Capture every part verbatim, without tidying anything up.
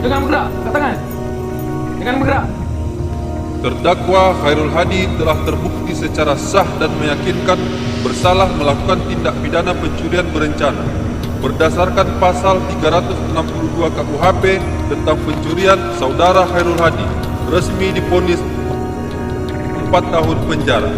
Jangan bergerak, angkat tangan. Jangan bergerak. Terdakwa Khairul Hadi telah terbukti secara sah dan meyakinkan bersalah melakukan tindak pidana pencurian berencana. Berdasarkan Pasal tiga ratus enam puluh dua K U H P tentang pencurian, Saudara Khairul Hadi resmi divonis empat tahun penjara.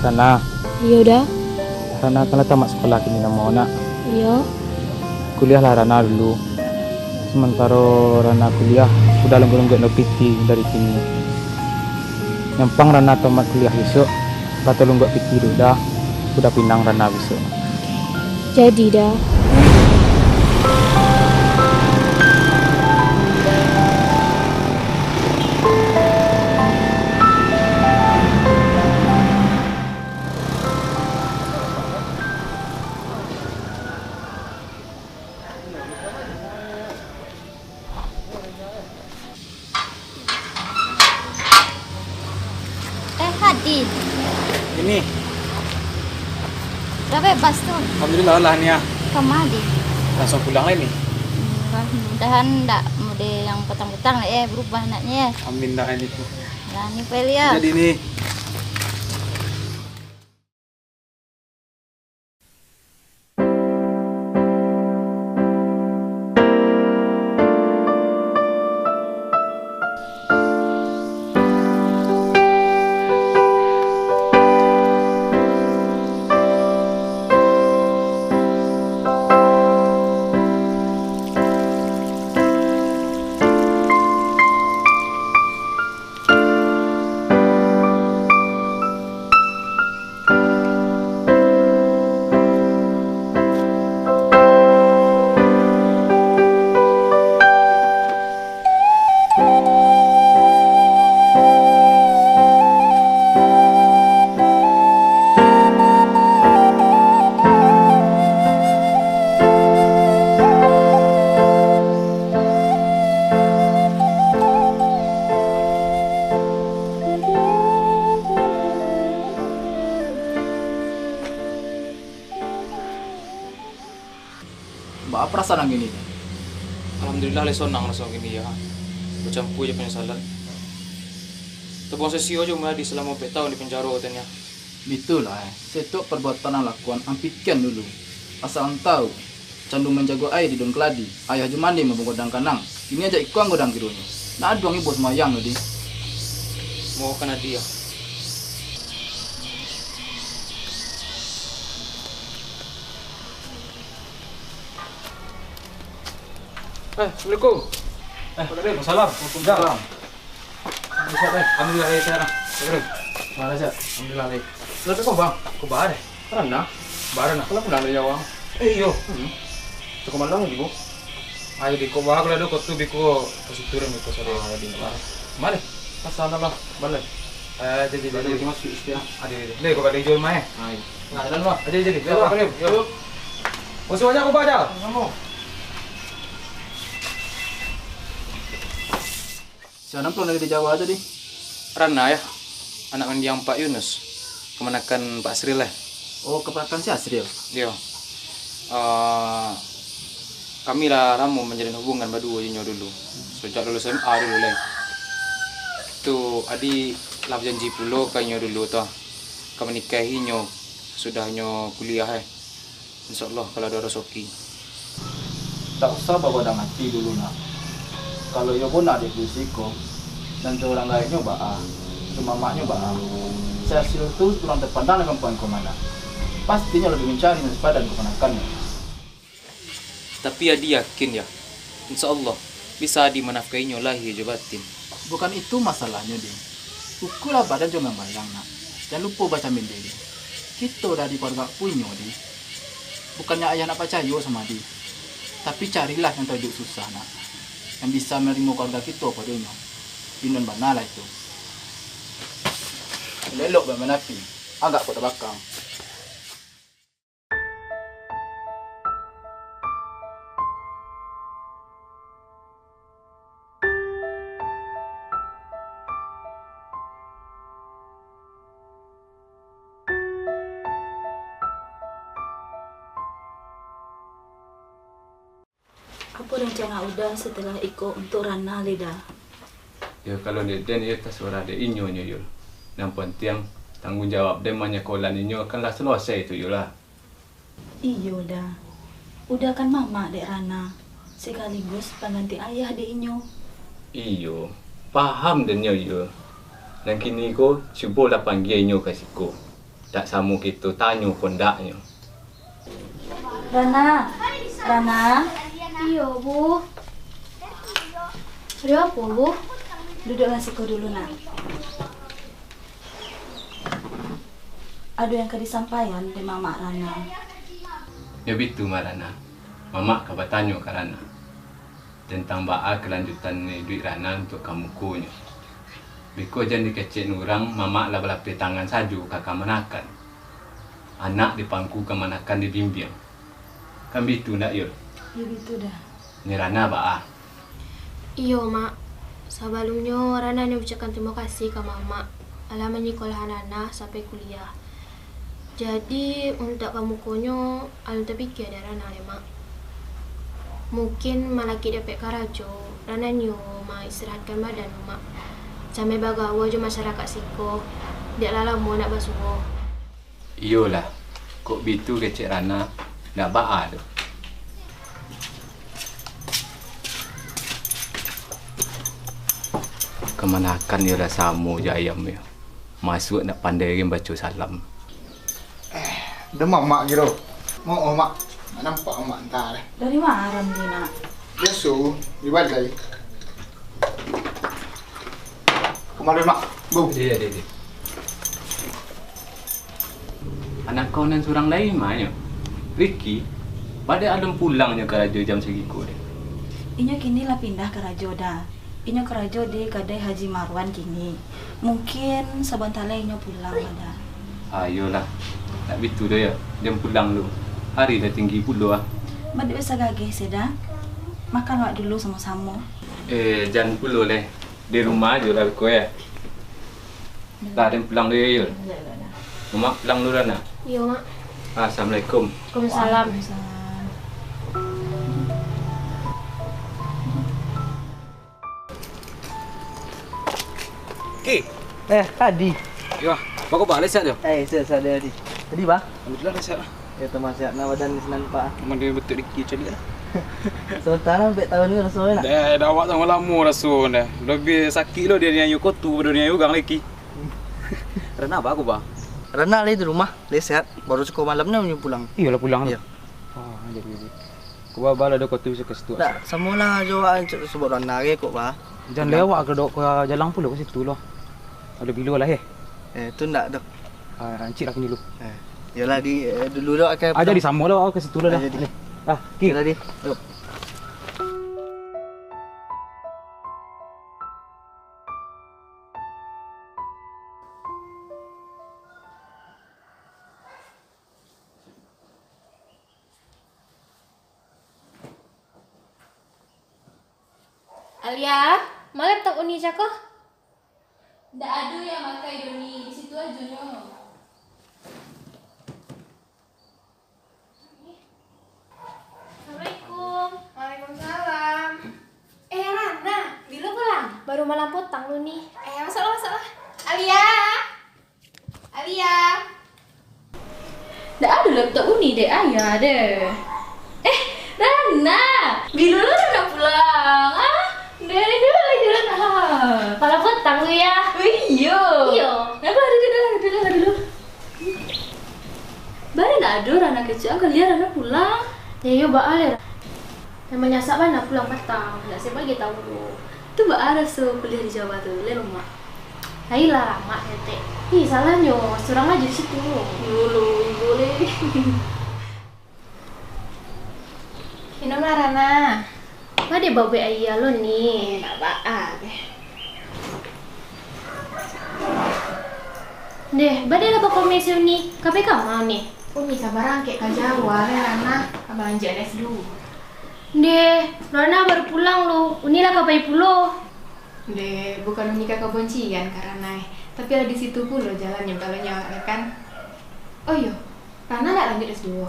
Rana. Iyo, Da. Rana kan lah tamat sekolah kini namo, nak. Iyo. Kuliahlah Rana dulu. Sementaro Rana kuliah, Uda lungguak-lungguak lo piti dari kini. Nyampang Rana tamat kuliah bisuak, kato lungguak piti dulu, Da. Uda pinang Rana bisuak. Jadi, Da. Eh, Hadi. Ini. Udah bebas tu? Alhamdulillah lah, Nia. Kama, Di? Langsung pulang lah ini. Hmm, mudah-mudahan ndak mode yang petang-petang lah, eh, berubah anaknya, eh. Amin dah ini tu. Lah, ni, Pel, ya. Jadi ni. Baa parasaan ang kini? Alhamdulillah, lai sonang raso kini, ya. Bacampua jo panyasalan. Tabuang sasio jo Mulyadi salamo ampek taun di panjaro, katonyo. Bitulah, eh. Satiok parbuatan ang lakuan, ang pikian dulu. Asa ang tahu, candu manjago aia di daun kaladi, ayah jo mande mambungkuang dangan kanang. Kini ajak iko ang godang kironyo. Nak aduang ibo sumbayang tadi. Mohon ka Nadia. Eh, Assalamualaikum. Eh, Waalaikumsalam. Waalaikumsalam. Sehat, eh? Alhamdulillah, eh, sehat, ah. Sehat, eh? Mana sehat? Alhamdulillah, eh. Lah, kau, Bang? Kau bahar, eh? Rana. Bahar, Rana. Kalau pulang dari Jawa. Eh, iyo. Hmm. Cukup malam lagi, Bu. Ayo, di kau bahar, kalau ada kau tu, biko ke situ, dan biko sore. Ah, di mana? Mari. Masalah lah, balik. Eh, jadi, jadi. Ada lagi masuk istilah. Ada, ada. Leh, kau balik jual mai. Ayo. Nah, jalan lah. Jadi, jadi. Yo, Bang. Yo. Masih banyak kau baca? Sama. Si Anam pulang dari Jawa tadi. Rana, ya? Anak mandiang Pak Yunus. Kamanakan Pak Asril, lah. Oh, kamanakan si Asril? Iyo. Eh, kami lah lamo manjalin hubungan baduo jo inyo dulu. Sajak lulus S M A dulu, lai. Tu, Adi lah bajanji pulo ka inyo dulu tu, ka manikahi inyo sasudah inyo kuliah, eh. Insya Allah, kalau ado rasoki. Tak usah bagadang ati dulu, nak. Kalau iyo bona dek Gusti ko, nan jo urang gaeknyo baa, jo mamaknyo baa. Si Asril tu urang tapandang di kampuang ko mah, nak. Pasti inyo labiah mancari nan sapadan kamanakannyo. Tapi Adi yakin, ya, insya Allah, bisa Adi manafkahinyo lahia jo batin. Bukan itu masalahnyo, Din. Ukuilah badan jangan mambayang, nak. Jan lupo bacamin diri. Kito dari kaluarga punyo, Din. Bukannyo ayah ndak pacayo samo Adi. Tapi carilah nan taduduak susah, nak. Nan bisa manarimo kaluarga kito apo adonyo. Pinon bana lah itu. Elok-elok bamain api. Agak kok tabakang. Apo rencana Uda sasudah iko untuak Rana, Lida? Yo, kalau dek den, iyo tasurah dek inyo nyo, Yul. Nan pantiang, tangguang jawab den manyakolan inyo kan lah salosai tu, Yul, lah. Iyo, Da. Uda kan mamak dek Rana, sakaligus pangganti ayah dek inyo. Iyo, paham den nyo, Yul. Nan kini ko, cubolah panggia inyo ka siko. Tak samo kito tanyo pondaknyo. Rana, Rana. Iyo, Bu. Ado apo, Bu? Duduaklah siko dulu, nak. Ado yang ka disampaian dek mamak Rana. Yo bitu, Mak Rana. Mamak ka batanyo ka Rana tantang baa kalanjutan iduik Rana untuak ka mukonyo. Biko jan dikecek urang, mamak lah balapeh tangan sajo ka kamanakan. Anak dipangku, kamanakan dibimbiang. Kan bitu ndak, Yul? Iyo, bitu, Da. Ni Rana baa? Iyo, Mak. Sabalumnyo, Rana nio ucapkan tarimo kasih ka Mamak, alah manyikolahan Rana sampai kuliah. Jadi, untuak ka mukonyo, alun tapikia dek Rana lai, Mak. Mungkin malakik dapek karajo, Rana nio maistirahatkan badan, Mak. Sambil bagaua jo masyarakaik siko, dek lah lamo ndak basuo. Iyolah, kok bitu kecek Rana, ndak baa doh. Kamanakan iyo lah samo jo ayam yo. Masuak ndak pandai lagi baco salam. Eh, demam, Mak, kiro. Mau, oh, Mak. Ndak nampak Mak antah deh. Dari ma Ramli, Nak? Biaso, di balai. Kamari, Mak. Bu. Iya, iya, iya. Anak kau nan surang lai ma nyo? Riki, baa dek alun pulang nyo karajo jam sagiko deh? Inyo kini lah pindah karajo, Da. Inyo karajo di kadai Haji Marwan kini. Mungkin sabanta lai inyo pulang, Da. Ah, iyolah. Ndak bitu doh yo. Den pulang lu. Hari lah tinggi pulo ah. Baa dek usah gageh se, Da. Makan awak dulu samo-samo. Eh, jan pulo leh. Di rumah ajo lah beko yo. Lah, den pulang dulu yo, Yul. Yo, yo, yo. Mak pulang dulu lah, nak. Iyo, Mak. Ah, assalamualaikum. Waalaikumsalam. Waalaikumsalam. Ki. Eh, Adi. Yo, baa kabar, sehat yo? Eh, sehat, sehat, Adi. Adi, baa? Alhamdulillah, sehat lah. Yo, tambah sehat nah badan di sinan, Pak. Memang dia betul dikit caliak lah. Sementara ampek tahun ni raso nak? Dah, dah awak sama lamo raso dah. Lebih sakit lo dia niayu kotu pada niayu urang lagi. Rana baa kabar? Rana lai di rumah, lai sehat. Baru siko malam ni nyo pulang. Iyolah pulang tu. Iyo. Oh, jadi, jadi. Wah, bala do kotu bisa ka situ. Ndak, samolah jo awak, Ancik, sabab Rana ge kok, bah. Jan lewat ka dok ka jalan pulo ka situ lo. Ado bilo lah, eh. Eh, tu ndak, Dok. Ah, Ancik lah kini lu. Eh, yolah, di, eh, dulu, Dok, akan Ah, jadi samo lah, ka situ lah. Ah, jadi. Ah, ki. Yolah, di. Dok. Alia, ma laptop Uni cako? Ndak ado yang makai, Doni, di situ ajo nyo. Assalamualaikum. Waalaikumsalam. Eh, Rana, bilo pulang? Baru malam potang lu ni. Eh, masuklah, masuklah. Alia! Alia! Ndak ado laptop Uni dek ayah deh. Eh, Rana! Bilo lo Rana pulang? Ah, dari dulu lagi Rana. Malam potang lu ya? Iyo. Iyo. Napa, duduk dulu, duduk dulu. Bana ndak ado Rana kecek, ang kalian Rana pulang. Yo, yo, baa lai. Nan manyasak bana pulang patang, ndak se bagai tahu. Tu baa raso kuliah di Jawa tu, lai lamo? Lai lah lamo, Tek. Ih, salahnyo, surang ajo di situ. Yo lo, ibo le. Minumlah, Rana. Baa dek babuek aia lo ni? Ndak baa deh. Deh, baa dek lah bakomeh si Uni? Ka pai kama Uni? Uni ka barangkek ka Jawa, deh, Rana. Ka balanjo S dua. Deh, Rana baru pulang lo. Uni lah ka pai pulo. Deh, bukan Uni ka kaboncian ka Rana, eh. Tapi lah di situ pulo jalannyo, kalau nyo, ya kan? Oh iyo, Rana ndak lanjut S dua?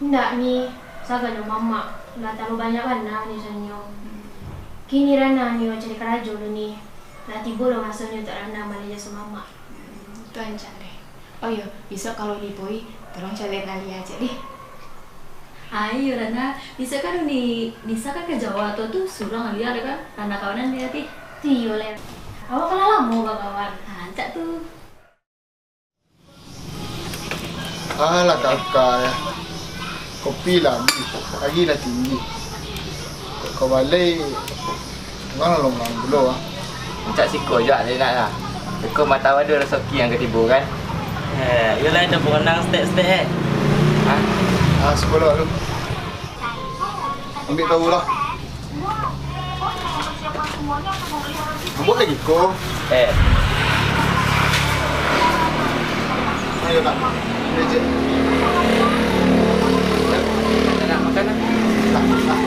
Indak, Ni, saganyo mamak, lah talalu banyak bana nyo. Kini Rana nyo cari karajo dulu, Ni. Lah tibo lo masonyo untuak Rana mambali jaso mamak. Hmm, tu rancak deh. Oh iyo, bisuak kalau Ni poi, tolong caliakan Alia ciek deh. Ayo, Rana, bisuak kan Ni, Nisa kan ka Jawa tu, tu surang Alia deh kan, Rana kawanan deh, Ti. Iyo, Ler. Awak kan lah lamo bakawan. Ah, rancak tu. Alah, kakak, ya. Kopi lah abih, aia lah tinggi. Kok ka balai, urang lah longang pulo, ah. Rancak siko juo, Len, nak, lah. Beko mah tau ado rasoki nan ka tibo, kan? Eh, iyolah, ado baronang saketek-saketek, eh. Hah? Ah, siko lah lu. Ambiak tahu lah. Mabok lagi ko? Eh. Ayo, nak. Rejek. Nak makan, nak? Nak, nak.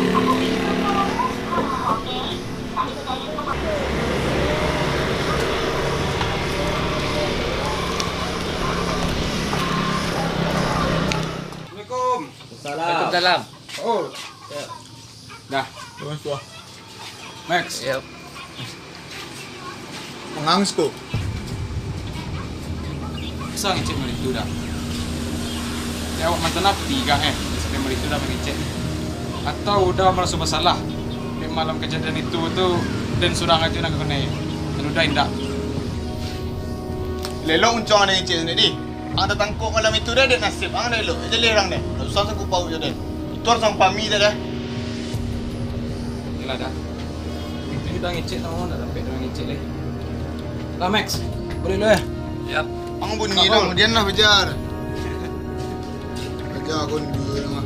Assalamualaikum. Salam. Waalaikumsalam. Oh. Ya. Dah. Terus tu. Max. Yep. Mangang siko. Bisa ngecek malitu dah. Ya, awak mantan api kah, eh? Sampai malitu dah mangecek. Atau udah maraso basalah? Di malam kejadian itu tu, den surang ajo nan ka kanai. Dan udah indak. Lelok uncang ado ngecek sandiri. Ang tatangkok malam itu deh, dek nasib ang deh lo. Jaleh urang deh. Susah sanggup pauik jo deh. Itu harus ang pahami deh, deh. Oke lah dah. Itu kita ngecek tau, ndak sampai urang ngecek leh. Lah, Max, balik dulu, eh. Yap. Ang bunyi dong, dian lah bajar. Bajar kon dulu mah.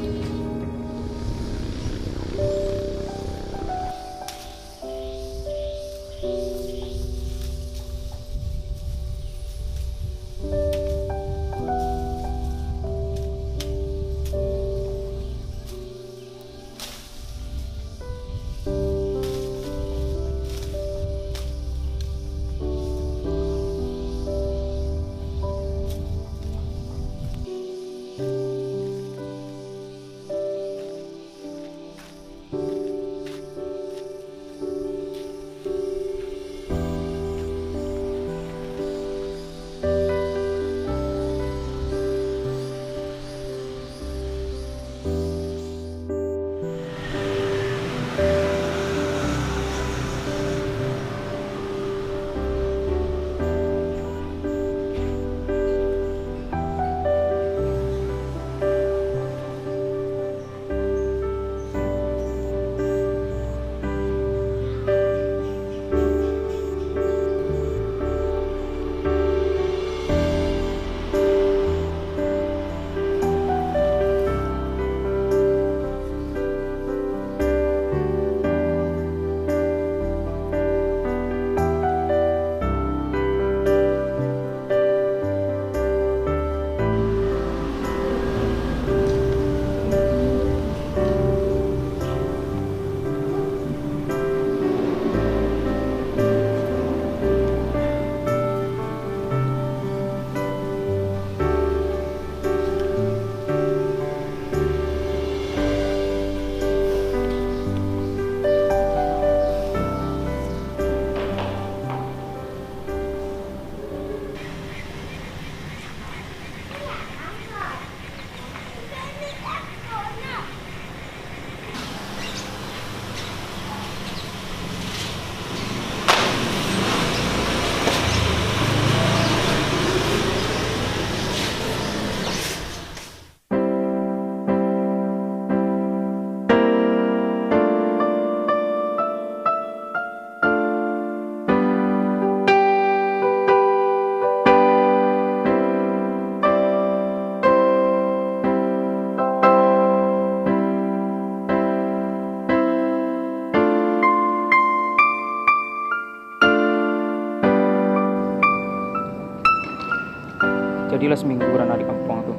Jadilah saminggu Rana di kampuang tu.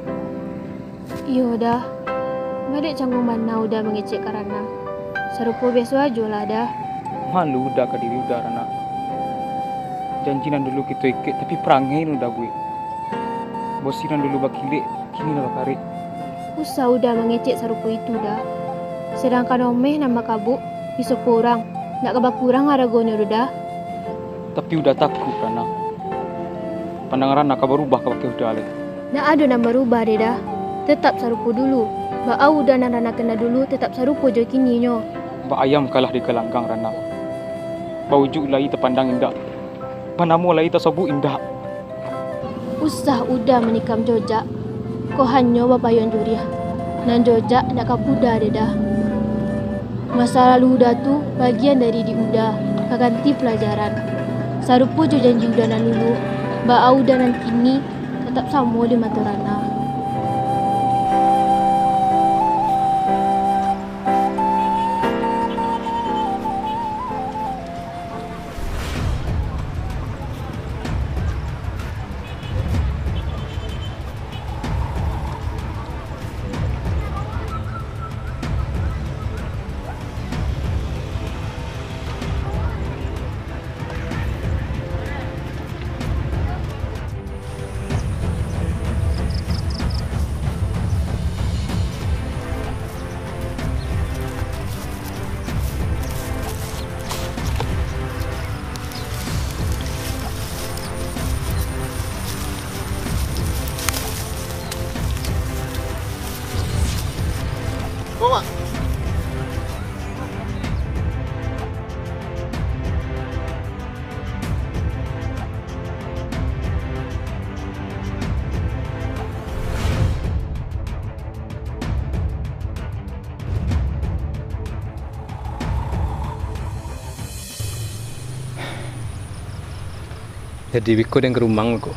Iyo, Da. Ba dek cangguang bana Uda mangecek ka Rana. Sarupo biaso ajo lah, Da. Malu Uda ka diri Uda, Rana. Janji nan dulu kito ikek, tapi parangai nan Uda buek. Bosi nan dulu bakilek, kini lah bakarek. Usah Uda mangecek sarupo itu, Da. Sadangkan omeh nan bakabuk, disopo urang, ndak ka bakurang aragonyo doh, Da. Tapi Uda takuik, Rana. Pandangan Rana ka barubah kabake Uda lai. Ndak ado nan barubah deh, Da. Tetap sarupo dulu. Baa Uda nan Rana kena dulu tetap sarupo jo kininyo. Baayam kalah di galanggang, Rana. Baujuik lai tapandang indak. Banamo lai tasobuik indak. Usah Uda manikam jojak. Ko hanyo bapayuang juriah. Nan jojak ndak ka mudah deh, Da. Masa lalu Uda tu bagian dari diri Uda, ka ganti palajaran. Sarupo jo janji Uda nan dulu, baa Uda nan kini, tatap samo di mato Rana. Jadi biko den ka rumah ko.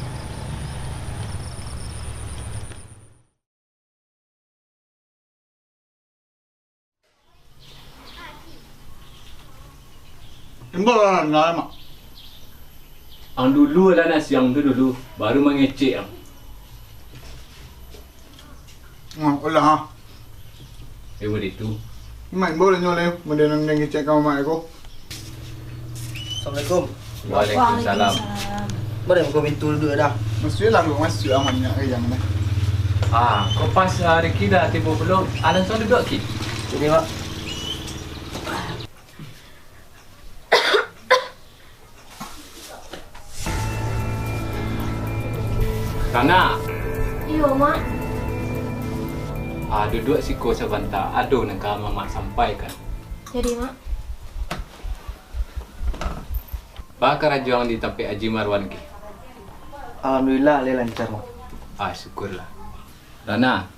Imbau lah, nah, Mak. Ang dulu lah nak siang tu dulu, baru mangecek ang. Nah, olah, ha. Eh, buat itu. Mak, imbau lah nyo lai, mode nan den ngecek ka mamak ko. Assalamualaikum. Waalaikumsalam. Baa muko pintu duduak dah? Masuaklah, Bang, masuak, aman nyo, eh, jangan, eh. Ah, ko pas, ah, Riki dah tibo pulo. Ah, langsuang duduak, Ki. Siko, Mak. Rana. Iyo, Mak. Ah, duduak siko sabanta. Ado nan ka Mamak sampaikan. Jadi, Mak. Baa karajo ang di tampek Aji Marwan, Ki? Alhamdulillah, lai lancar, Mak. Ah, syukurlah. Rana,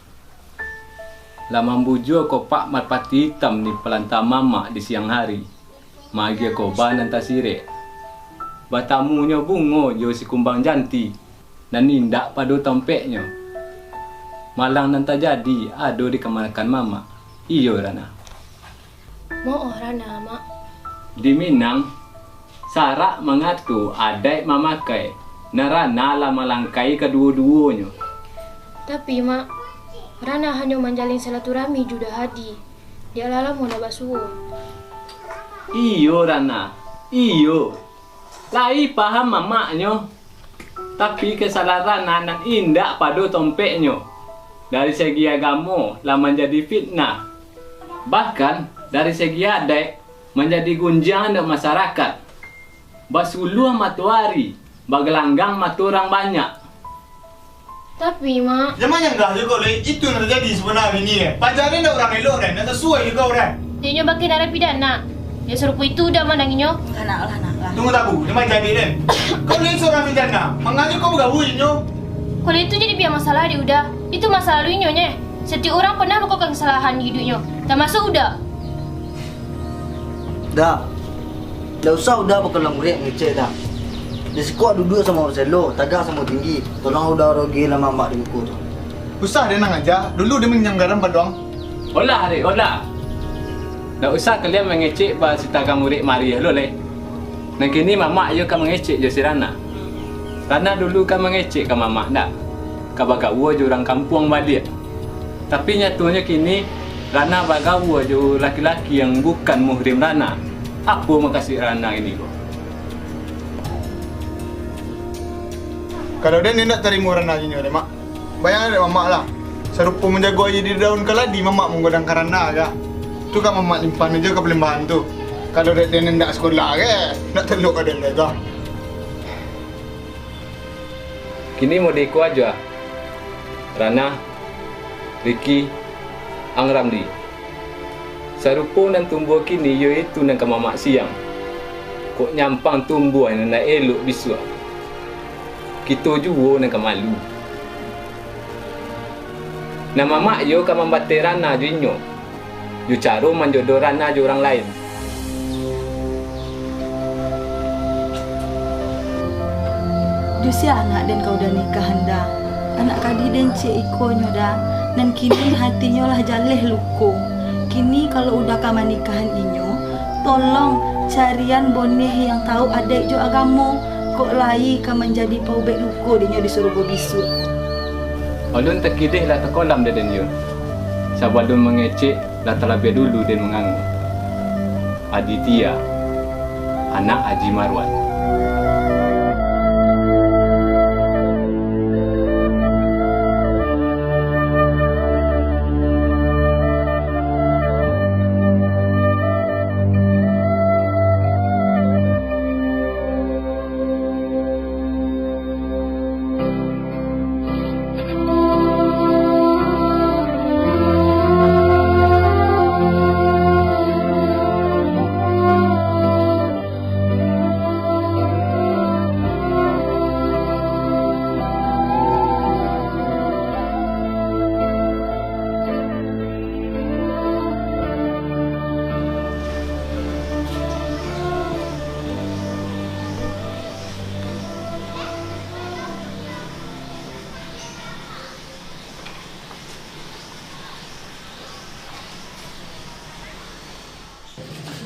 lah mambujua kopak marpati itam di palanta mamak di siang hari, maagiah koba nan tasirek. Batamunyo bungo jo si kumbang janti, nan indak pado tampeknyo. Malang nan tajadi ado di kamanakan mamak. Iyo, Rana. Mo'oh Rana, Mak. Di Minang, sarak mangato adaik mamakai, nan Rana lah malangkai kaduo-duonyo. Tapi, Mak, Rana hanyo manjalin silaturahmi jo Uda Hadi, diak lah lamo ndak basuo. Iyo, Rana, iyo. Lai paham mamaknyo, tapi, kasalahan nan indak pado tompeknyo, dari segi agamo lah manjadi fitnah, bahkan dari segi adaik manjadi gunjiang dek masarakat. Basuluah matoari, bagalanggang mato urang banyak. Tapi, Mak. Jan manyanggah juo kau, Lek. Itu nan tajadi sabananyo, Ren. Pajari ndak urang elok, Ren. Ndak sasuai jo kau, Ren. Dek nyo bakeh narapidana. Yo sarupo itu Uda mandangianyo. Lah, nak, lah, nak, lah. Tunggu tabu, jan manjadi, Ren. Kau ni surang pidana. Manga kau bagaul jo inyo? Kalau itu jadi bia masalah dek Uda. Itu masa lalu inyo, nyeh. Satiok urang pernah melakukan kesalahan di iduiknyo, tamasuak Uda. Dak. Ndak usah Uda bakalang urek mangecek, dak. Di siko duduak samo Marcelo, tagah samo tinggi. Tolong Uda rogi lah mamak di muko tu. Usah deh nan aja, dulu deh minjam garam paduang. Olah, Rek, olah. Ndak usah kalian mangecek ba si tagah urek Mariah lo, leh. Nan kini mamak iyo ka mangecek jo si Rana. Rana dulu ka mangecek ka mamak, dak. ka bagaua jo urang kampuang baliak. Tapi nyatonyo kini, Rana bagaua jo laki-laki yang bukan muhrim Rana. Apo makasuik Rana ini ko? Kalau den indak tarimo Rana inyo dek, Mak, bayangkan dek Mamak lah. Sarupo manjago aia di daun kaladi, Mamak manggodangkan Rana ka. Tu ka Mamak limpahkan jo ka palimbahan tu. Kalau dek den indak sakolah ka, indak talok ka den lai ka. Kini mode iko ajo, ah. Rana, Riki, Ang Ramli. Sarupo nan tumbuah kini, iyo itu nan ka Mamak siang. Kok nyampang tumbuah nan indak elok bisuak, kito juo nan ka malu. Nan Mamak iyo ka mambateh Rana jo inyo, jo caro manjodoh Rana jo urang lain. Jo sia anak den ka udah nikahan, Da? Anak gadih den ciek iko nyo, Da, nan kini hatinyo lah jaleh luko. Kini kalau udah ka manikahan inyo, tolong carian boneh yang tahu adaik jo agamo, kok lai ka manjadi paubek luko dinyo di surugo bisuak. Alun takideh lah takolam dek den yo. Sabalun mangecek, lah talabiah dulu den mangango. Aditya, anak Haji Marwan.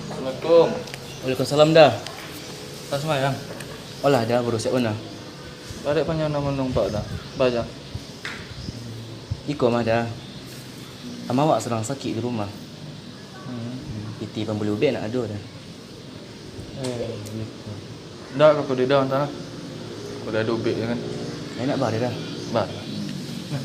Assalamualaikum. Waalaikumsalam, Da. Lah sumbayang? Alah, Da, baru siap bana. Barek panjang nan manumpak, Da. Baja. Iko mah, Da. Ama awak sadang sakik di rumah. Hmm. Pitih pambali ubek ndak ado, Da. Eh, gitu. Ndak, kok di dalam tanah. Kok ado ubek, ya kan? Enak bah, Da. Bah. Nah.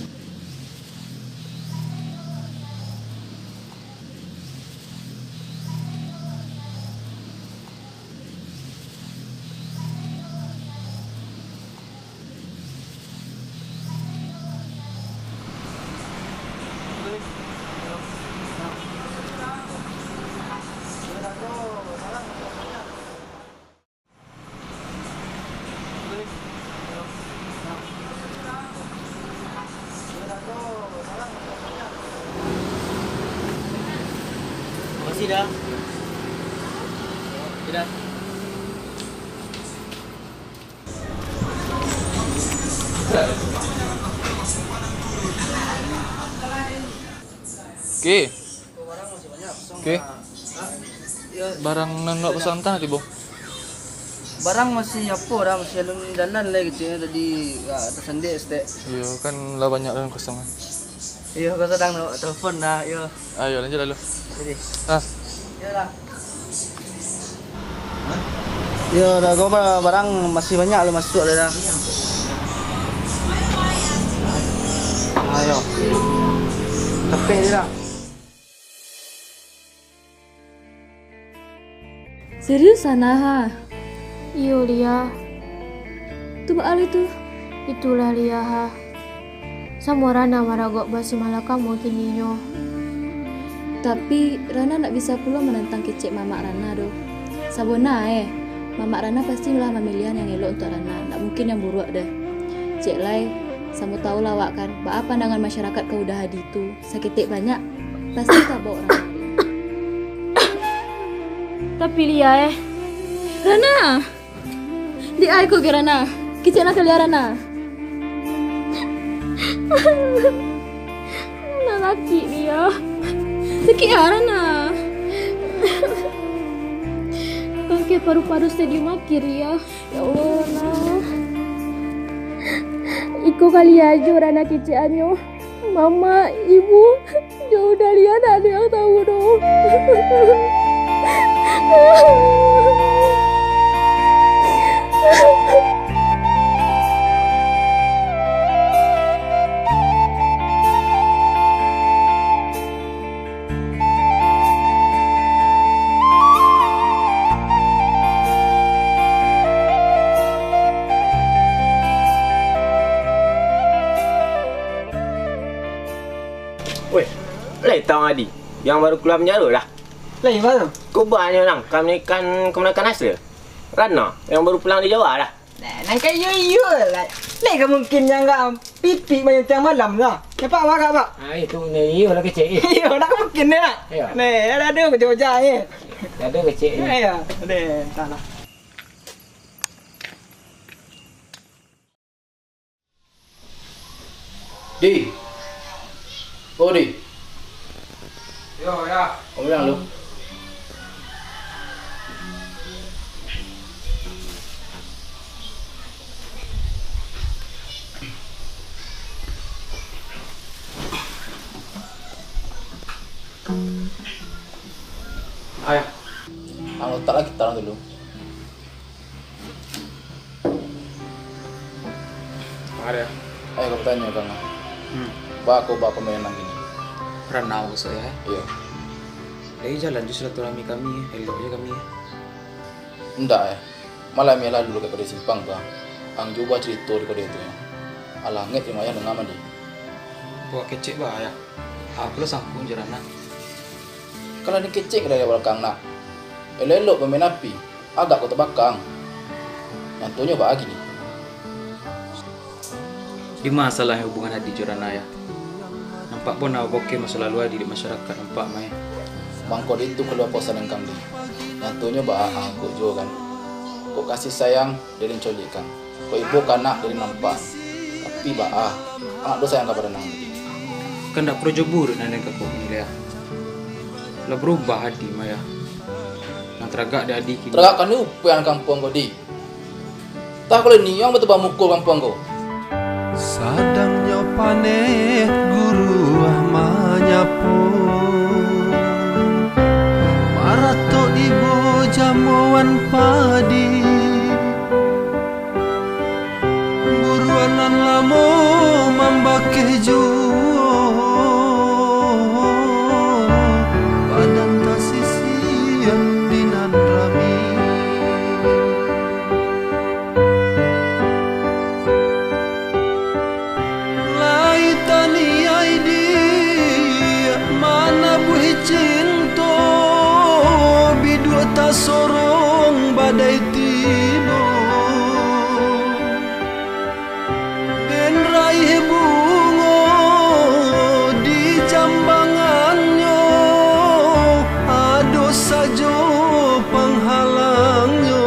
Makasih, Da. Dadah. Oke. Oke. Barang nan wak pasan tah tibo? Barang masih apo, Da, masih alun jalan lai keceknyo tadi, agak tasandek saketek. Iyo, kan lah banyak dalam kosong kan. Iyo, kau sadang nak telepon, Da, iyo. Ayo, lanjut lalu. Jadi. Ah. Iyo, Da. Iyo, Da, kau ba-, barang masih banyak lah masuk lah, Da. Ayo. Capek je, Da. Serius, Ana, ha? Iyo, Lia. Tu baa lai tu? Itulah, Lia, ha. Samo Rana maragok basimalah kamo kininyo. Tapi, Rana ndak bisa pulo manantang kecek mamak Rana doh. Sabona, eh, mamak Rana pasti lah mamiliahan yang elok untuak Rana, ndak mungkin yang buruak doh. Cek lai, samo tahu lah awak kan, baa pandangan masyarakat ka Uda Hadi tu. Saketek banyak, pasti tabok Rana. Tapi Lia, eh. Rana! Di ai ko ge Rana. Kecek nak ka Lia, Rana. Nak sakik Lia. Sakik ah, Rana. Bangke paru-paru stadium akhir, Lia. Ya Allah, Rana. Iko kali ajo Rana kecekannyo. Mama, ibu, jauah dari anak ado yang tahu doh. Weh, lai tau Adi, yang baru kalua panjaro lah. Lai, baa tu? Ko banyak nang, kami kan kamanakan Asri. Rana, yang baru pulang di Jawa lah. Nah, nan ka iyo-iyo lah. Lai ka mungkin nyo agak pipik main tiang malam lah. Nampak agak, Pak? Ah, itu nyo iyo lah kecek, eh. Iyo, nak ka mungkin nyo nak. Iyo. Nah, ado-ado kecek-kecek, eh. Ado kecek, eh. Iyo, deh, entahlah. Di. Oh, Di. Yo, ya. Kamu bilang lu. Ayah. Ang letak lagi tarang dulu. Mangari, ah? Eh, ko batanyo, Kang. Hmm. Baa ko bapamainan kini? Ranau ko, Yah, eh? Iyo. Lai jalan jo silaturahmi kami, eh. Elok jo kami, eh. Indak, eh. Malam iyo lalu ka Kodai Simpang tu, ah. Ang jo bacarito di Kodai tu, eh. Alangek jo Ayah danga mandi. Buek kecek baa, Yah. Apo lah sangkuik jo Rana? Kan lah dikecek dari awal, Kang, nak. Elok-elok bamain api. Agak ko tabakang. Nyatonyo baa kini? Dima salahnyo hubungan Adi jo Rana, Yah? Nampak bana babokeh maso lalu Adi di masyarakaik, nampak mah, eh. Mangko di tu kalua pasan Kang, Di. Nyatonyo baa angkuk juo kan. Kok kasih sayang dari coliak kan. Kok ibo ka anak dari nampak. Tapi baa, anak dosa yang ka badanang tadi. Kan ndak paralu jo buruak nan den kabuek ni, Yah. Lah barubah Adi mah, Yah. Nan taragak dek Adi kini. Taragak kami upuan kampuang ko, Di. Tah kalau ni yang batubah mukul kampuang ko. Sadangnyo paneh guruah manyapo, maratok ibo jamoan padi. Buruan nan lamo mambakeh juo, badan tasisiah di nan rami. Lai taniai di manabuih cinto, biduak tasorong badai tibo. Den raih bungo di jambangannyo, ado sajo panghalangnyo.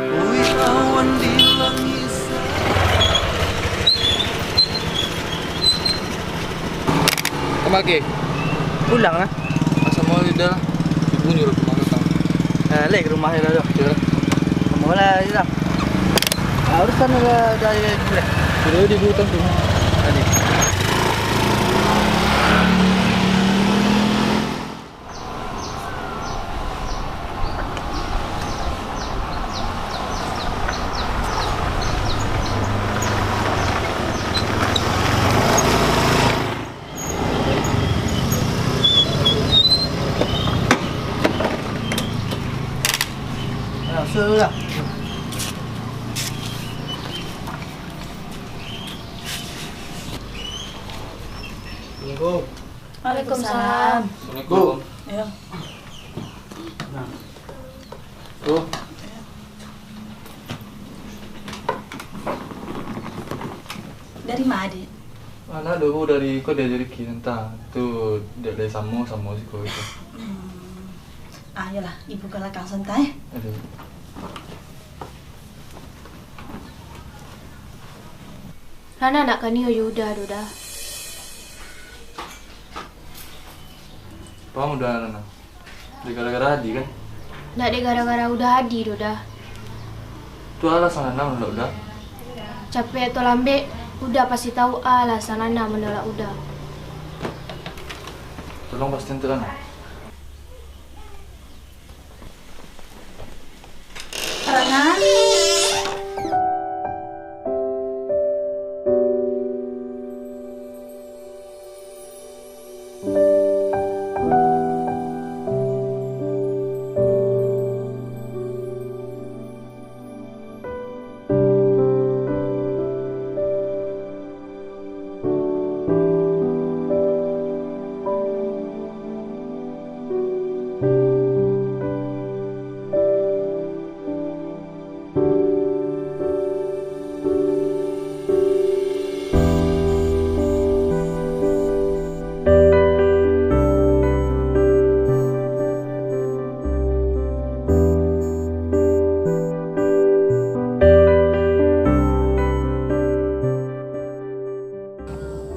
Oi awan di langik sa- Kamake? Pulang lah. Asa mau lidah. Ibu nyuruh kemana tau? Eh, lek ke rumah dia tu. Iya. Kamu lah, iya. Ah, urusan udah, udah, udah, udah. Udah di hutan tu. Tadi. Assalamualaikum. Waalaikumsalam. Assalamualaikum. Ya. Nah. Tuh. Dari ma, Dek? Anak dulu dari ko diajari ki, entah tu dek dari samo, samo siko itu. Hmm. Ah, yolah, ibu ka lakang santa, eh. Aduh. Rana ndak kanai jo Uda doh, Da. Paham Uda, Rana? Dek gara-gara Adi, kan? Ndak dek gara-gara Uda Adi doh, Da. Tu alasan Rana manolak Uda. Capek atau lambek, Uda pasti tahu alasan Rana manolak Uda. Tolong pastian tu, Rana. Rana.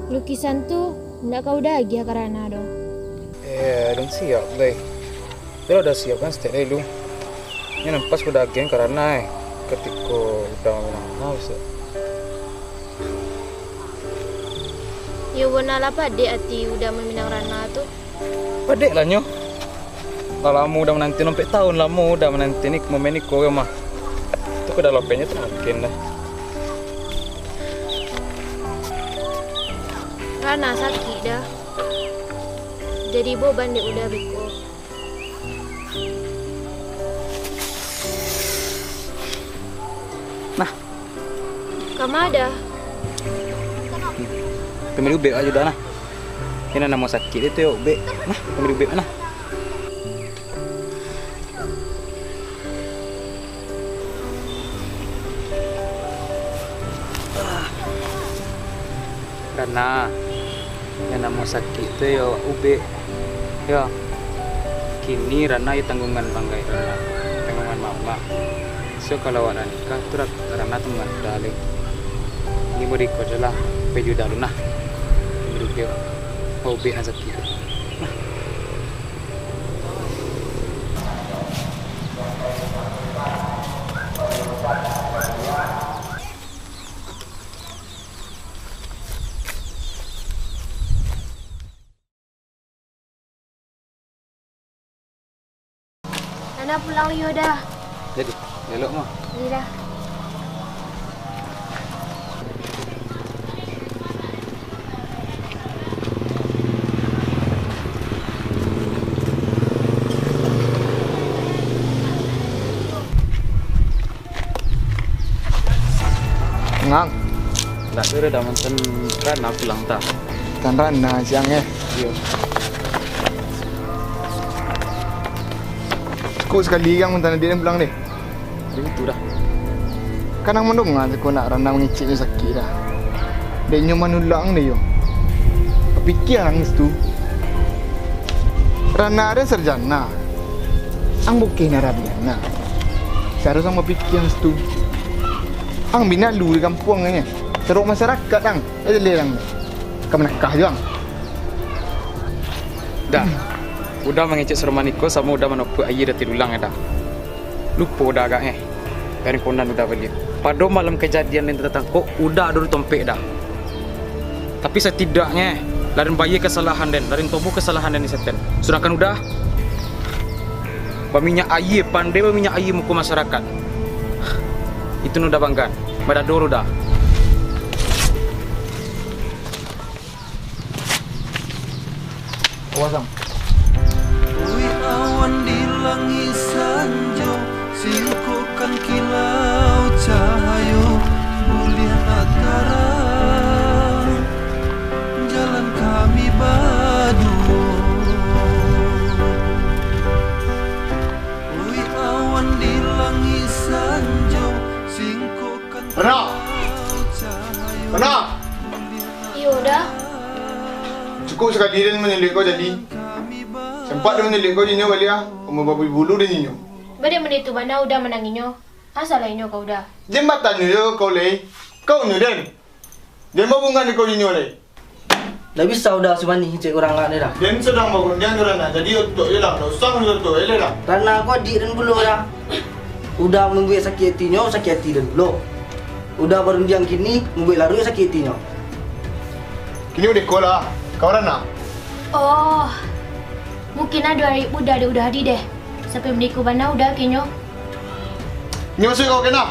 Lukisan tu ndak ka Uda agiah ka Rana doh. Eh, alun siap lai. Kalau Uda siap kan, setek lai lu. Nyo nan pas Uda agiah ka Rana, eh. Katiko Uda maminang Rana, bisa. Iyo, bana lah padek ati Uda maminang Rana tu. Padek lah nyo. Lah lamo Uda mananti, ampek taun lamo Uda mananti ni momen iko ko mah. Tu Uda lopeknyo tu mungkin dah. Rana sakik dah. Jadi boban dek Uda beko. Nah. Kama dah? Pamili ubek ajo dah nah. Iko namo sakik tu yo ubek. Nah, pamili ubek nah. Rana, nan namo sakik tu yo ubek. Yo. Kini Rana yo tanggungan banggai Rana, tanggungan mamak. So kalau awak lah nikah tu Ra-, Rana tanggungan Uda lai. Ini mau diikut je lah, pai jo Uda lu nah. Ini ubek, ubek nan sakik tu. Nah. Rana pulang liyo dah. Jadi, elok mah. Jadi dah. Ngang. Ndak ado dah mantan Rana pulang ta. Mantan Rana siang eh. Iyo. Cukup sakali ngang mantan adiak pulang deh. Itu dah. Kan ang mandonga cako nak Rana mangecek nyo sakik dah. Dek nyo manulak ang deh yo. Bapikia ang situ. Rana ado sarjana. Ang bukeh narabihana. Saharus ang bapikia ang situ. Ang binalu di kampuang nyo. Taruak masarakaik ang. Jaleh ang. Ka manakah jo ang. Dah. Uda mangecek sarumahan iko samo Uda manopuak aia di ati dulang dah. Lupo Uda agak eh. Dari konan Uda baliak. Pado malam kajadian nan tatangkok, Uda ado di tompek dah. Tapi satidaknyo, lah den bayia kasalahan den, lah den tobo kasalahan den di Setan. Sadangkan Uda, baminyak aia, pandai baminyak aia muko masarakaik. Itu nan Uda banggaan. Madador Uda. Awas, Ang. Ui awan di langik sanjo, singkokkan kilau cahayo, buliah nak tarang jalan kami baduo. Ui awan di langik sanjo, singkokkan Rana! Kilau cahayo. Rana! Iyo, Da. Cukuik sakali den manyulik ko jadi. Sempat den manyulik ko jinyo baliak ah, umua babulu-bulu den jinyo. Baa dek mode tu bana Uda mananginyo? Asa lah inyo ka Uda. Jan batanyo jo kau lai. Kau nyo den. Jan babungan kau jinyo lai. Ndak bisa Uda sumanih cek urang agak ni, Da. Den sadang bagundiang jo Rana, jadi otok je lah, ndak usah main otok je lah, Da. Rana ko adiak den pulo, Da. Uda mambuek sakik atinyo, sakik ati den pulo. Uda barundiang kini, mambuek laruik sakik atinyo. Kini Uda iko lah, kawan Rana. Oh, mungkin ado ari Uda dek Uda Hadi deh. Sampai maniko bana Uda kinyo. Inyo masuak ka kena.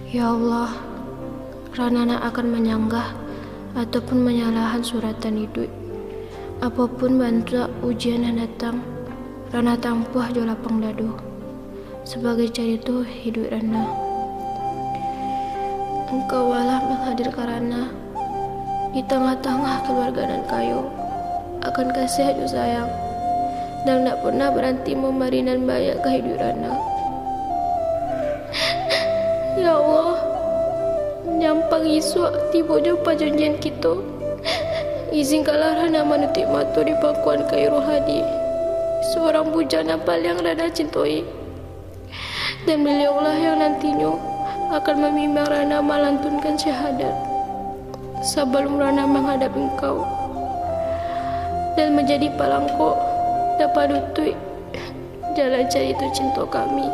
Ya Allah, Rana ndak akan manyanggah ataupun manyalahan suratan iduik. Apopun bantuak ujian nan datang, Rana tampuah jo lapang dado. Sabagai carito iduik Rana. Engkau alah manghadirkan Rana di tangah-tangah kaluarga nan kayo, akan kasiah jo sayang, nan ndak pernah baranti mambari nan banyak ka iduik Rana. Ya Allah, nyampang isuak tibo jo pajanjian kito, izinkanlah Rana manutuik mato di pangkuan Khairul Hadi, surang bujang nan paliang Rana cintoi. Dan baliaulah yang nantinyo akan mambimbang Rana malantunkan syahadat, sabalun Rana manghadap Engkau, dan manjadi palangkok nan panutuik jalan carito cinto kami.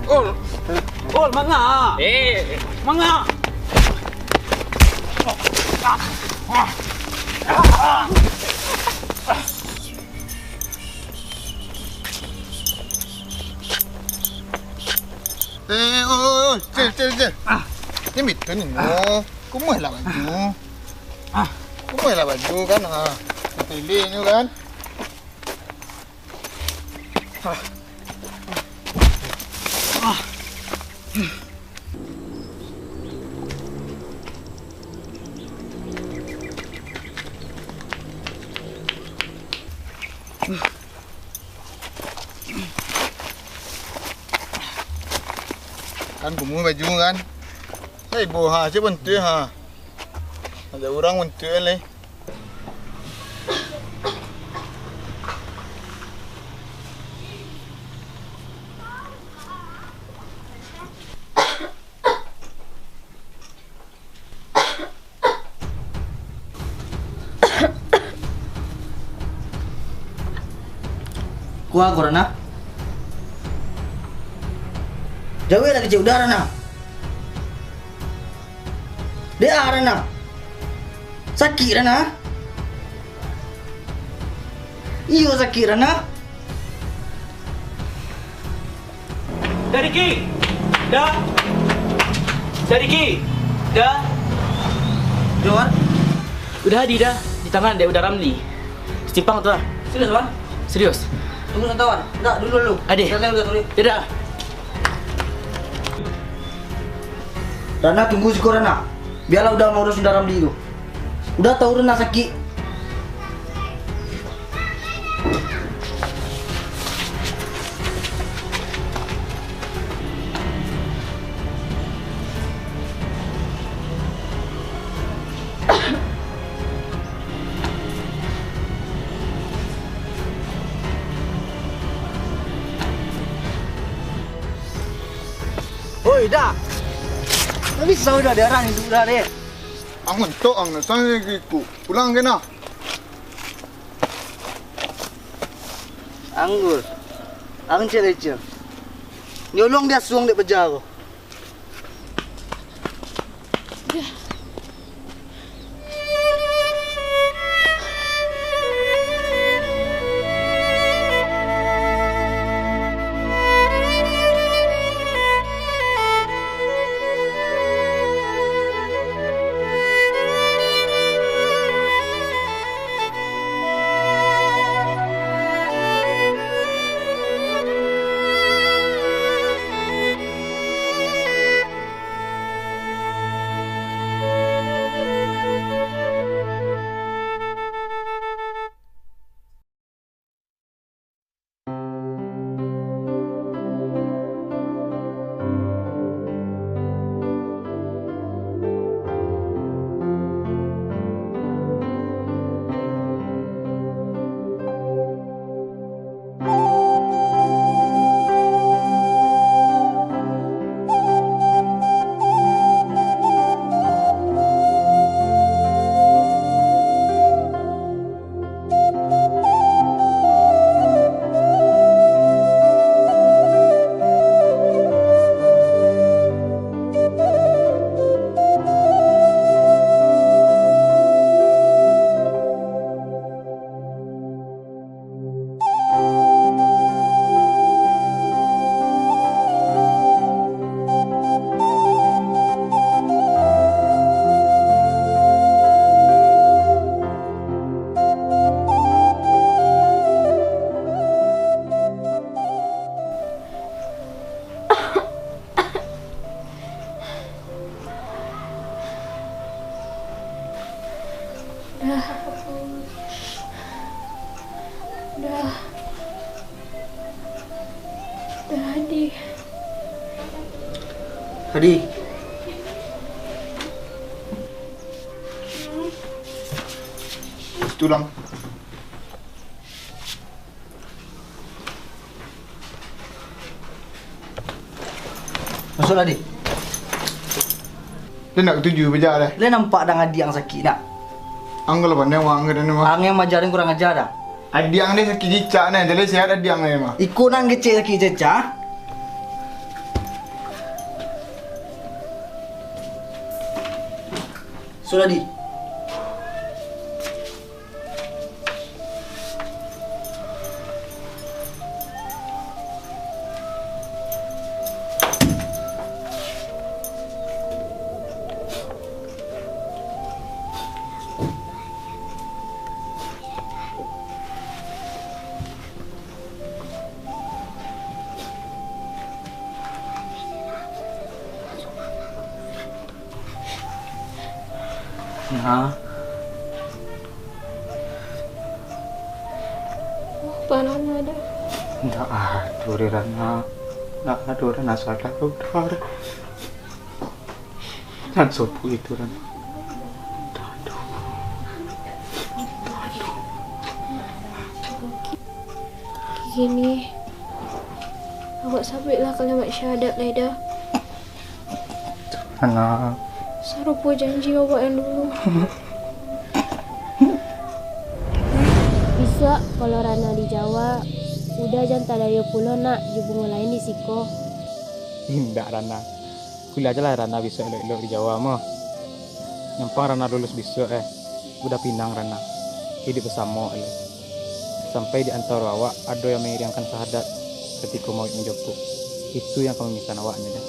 Ol, Ol, manga? Eh, manga? Eh, oi, oi, oi, cil, cil, cil. Ah. Ni betul ni, no. Kumuah lah baju. Ah. Kumuah lah baju kan, ha. Pilih ni kan. Ah. Ah. Kan kumuah baju kan. Sai boh ha, cik bentuk ha. Ada urang bentuk kan lai. Kuwa ko, Rana. Jauah lah kecek udah, Rana. Dek ah, Rana. Sakik, Rana. Iyo, sakik, Rana. Da, Diki! Da! Da, Diki! Da! Johar? Udah Hadi, Da. Ditangan dek Uda Ramli. Simpang tu, ah. Serius, Wan? Serius. Tunggu sabanta, Wan. Ndak, dulu, dulu. Ade. Santai, Uda, sorry. Ya, Da. Rana, tunggu siko, Rana. Bialah Uda mauruih Uda Ramli tu. Uda tahu Rana sakik. Oi, Da. Tapi bisa udah darah ni, udah deh. Ang ngentok, ang ngesang ni, Kiku. Pulang ke nah. Anggur. Ang cek leceh. Nyolong dia suang dek peja ko. Dah. Dah. Dah, Adi. Adi. Tulang. Masuaklah, Di. Lai ndak katuju baja deh. Lai nampak dang adiak ang sakik ndak? Ang kalau pandai wang ka dana mah. Ang nan maaja den kurang aja dah. Adiak ang deh sakik cicak nah, jaleh sehat adiak ang deh mah. Iko nan kecek sakik cicak. Sudah, Di. Nah. Oh, parah ada. Ndak ado, Rana. Ndak ado, Rana, salah kau, Dar. Nan sopo itu, Rana? Ndak ado. Ndak ado. Kini, awak sabuiklah kalimat syahadat lai, Da. Anak. Sarupo janji awak yang dulu. Bisuak, kalau Rana di Jawa, Uda jan tadayo pulo nak jo bungo lain di siko. Indak, Rana. Kuliah ajalah Rana bisuak elok-elok di Jawa mah. Nyampang Rana lulus bisuak, eh. Uda pinang Rana. Iduik basamo elok. Sampai di antaro awak ado yang mangiriangkan sahadat katiko mauik manjapuik. Itu yang ka mamisahan awak nyo, Da.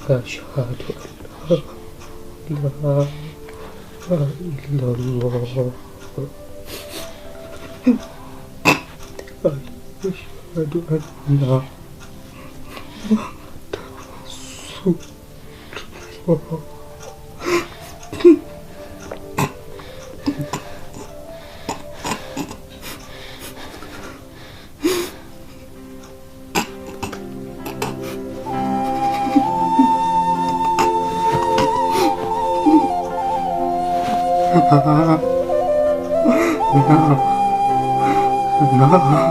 Asyhadu an la ilaha illallah. Asyhadu anna Muhammadar Rasulullah.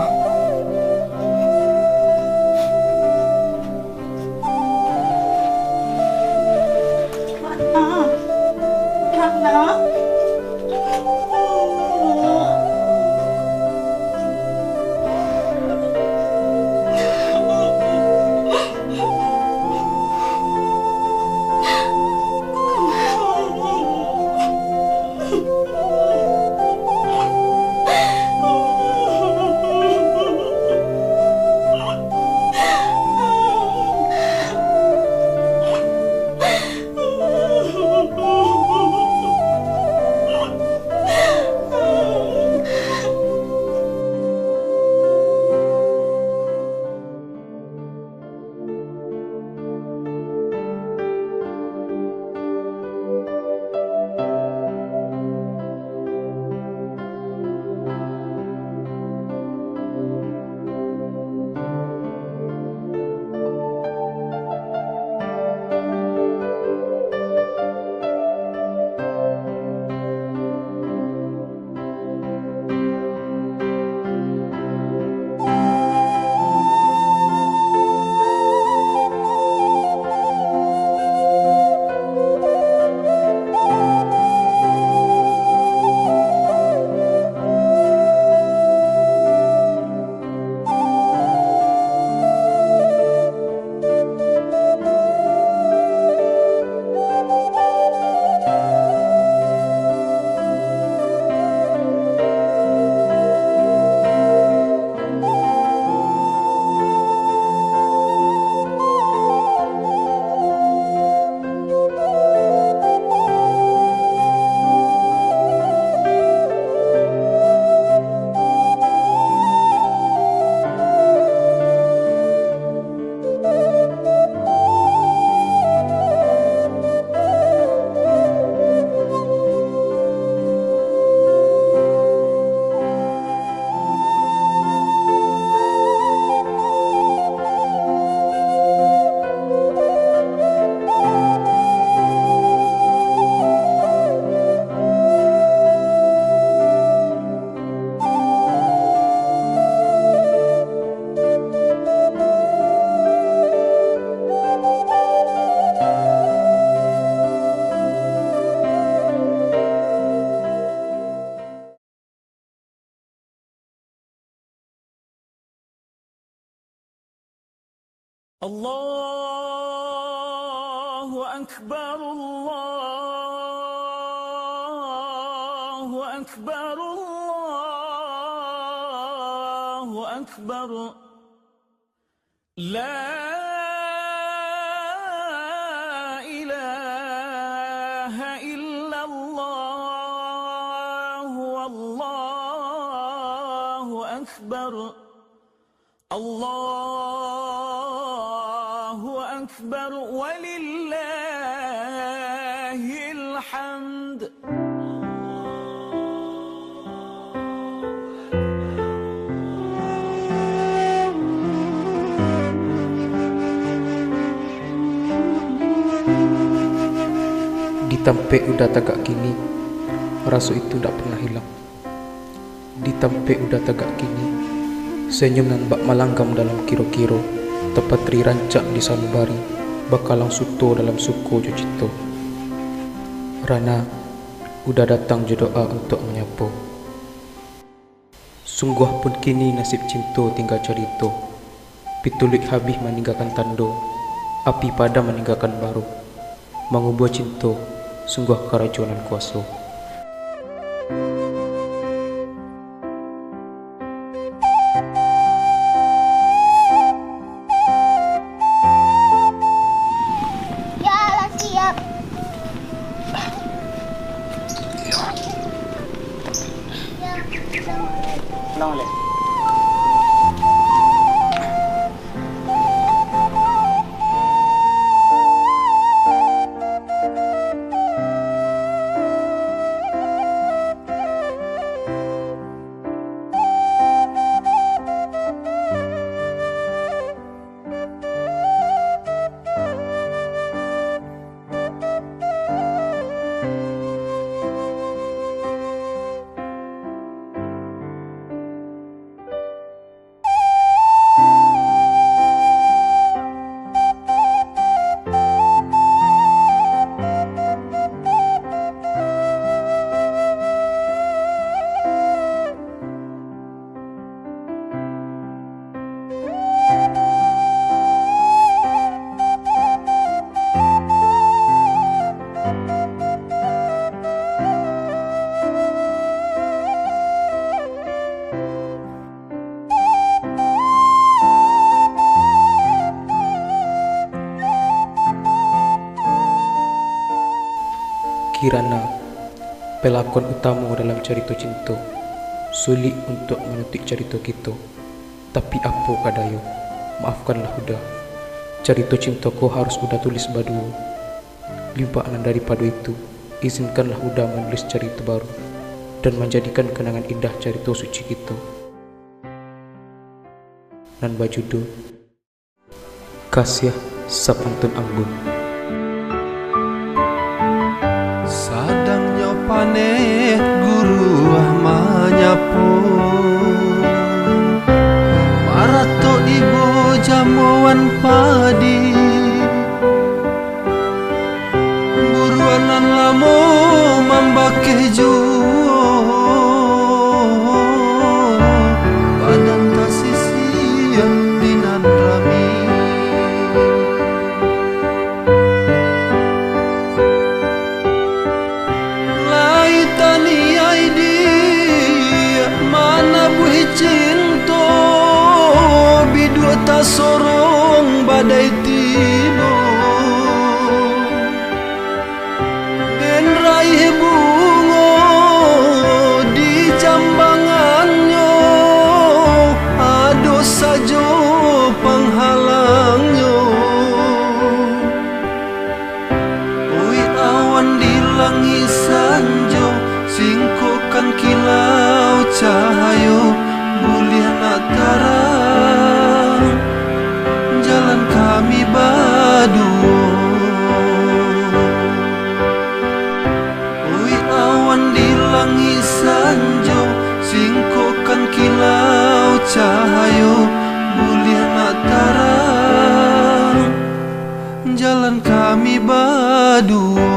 الله أكبر، الله أكبر، الله أكبر. لا إله إلا الله، والله أكبر. الله أكبر ولله الحمد. Di tampek Uda tagak kini, raso itu ndak pernah hilang. Di tampek Uda tagak kini, senyum nan bak malanggam dalam kiro-kiro, tapatri rancak di sanubari, bakalang suto dalam suko jo cito. Rana, Uda datang jo doa untuak manyapo. Sungguah pun kini nasib cinto tingga carito. Pituluik habih maninggakan tando, api padam maninggakan baro. Mangubua cinto, sungguah karajo nan kuaso. Ya, lah siap. Pulang balik. Kirana, pelakon utamo dalam carito cinto, sulik untuak manutuik carito kito. Tapi apo ka dayo, maafkanlah Uda. Carito cinto ko harus Uda tulis baduo. Limpah nan daripado itu, izinkanlah Uda manulis carito baru, dan manjadikan kanangan indah carito suci kito, nan bajudul Kasiah Sapantun Ambo. Sadangnyo paneh guruah manyapo, maratok ibo jamuan padi. Buruan nan lamo mambakeh juo, badan tasisiah di nan rami. Lai taniai diak manabuih cinto, biduak tasorong badai tibo. Den raih bungo di cambangannyo, ado sajo panghalangnyo. Oi awan di langik sanjo, singkokkan kilau cahayo, buliah nak tarang jalan kami baduo. Oi awan di langik sanjo, singkokkan kilau cahayo, buliah nak tarang jalan kami baduo.